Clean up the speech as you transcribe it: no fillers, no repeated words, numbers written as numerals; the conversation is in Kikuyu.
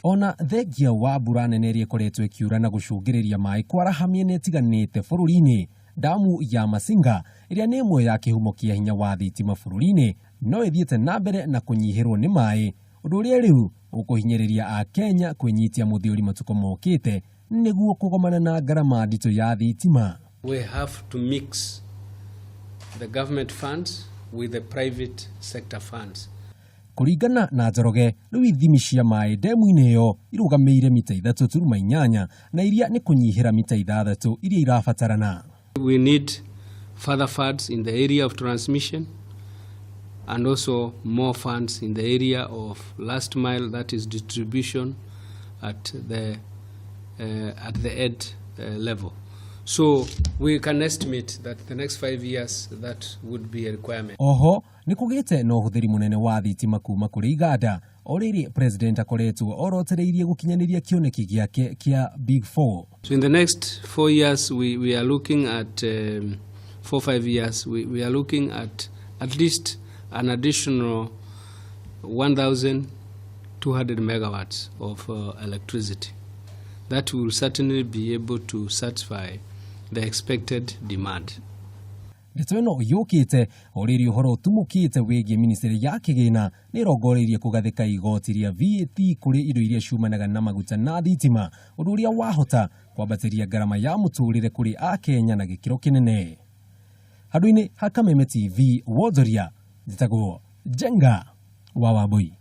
Ona thengia wa mbura nene ĩrĩa ĩkoretwo ĩkiura na gũcũngĩrĩria maĩ kwaraha mĩena ĩtiganĩte bũrũri-inĩ, damu ya Masinga ĩrĩa nĩ ĩmwe ya kĩhumo kĩa hinya wa thitima bũrũri-inĩ no ĩthiĩte na mbere na kũnyihĩrwo nĩ maĩ, ũndũ ũrĩa rĩu ũkũhinyĩrĩria Akenya kwĩnyitia mũthiori matukũ mokĩte nĩguo kũgomana na ngarama nditũ ya thitima. We have to mix the government funds with the private sector funds. Kũringana na Njoroge, rĩu ithimi cia maĩ ndemu-inĩ ĩyo irũgamĩire mita 3.8 na iria nĩ kũnyihĩra mita 6 iria irabatarana. We need further funds in the area of transmission and also more funds in the area of last mile, that is distribution at the end level. So we can estimate that the next 5 years that would be a requirement. Oho nĩ kũgĩte na ũhũthĩri mũnene wa thitima kuma kũrĩ iganda o rĩrĩ president akoretwo orotereirie gũkinyanĩria kĩoneki gĩake kĩa Big Four. So in the next 4 years, we are looking at 4, 5 years, we are looking at least an additional 1,200 megawatts of electricity. That will certainly be able to satisfy the expected demand. Ndeto ĩno yũkĩte o rĩrĩ ũhoro ũtumũkĩte wĩgiĩ ministry ya kĩgĩna nĩ ĩrongoreirie kũgathĩka igoti rĩa VAT kũrĩ indo iria ciumanaga na maguta na thitima, ũndũ ũrĩa wahota kwambatĩria ngarama ya mũtũrĩre kũrĩ Akenya na gĩkĩro kĩnene. Handũ-inĩ ha Kameme TV wonjoria, njĩtagwo Njenga wa Wambui.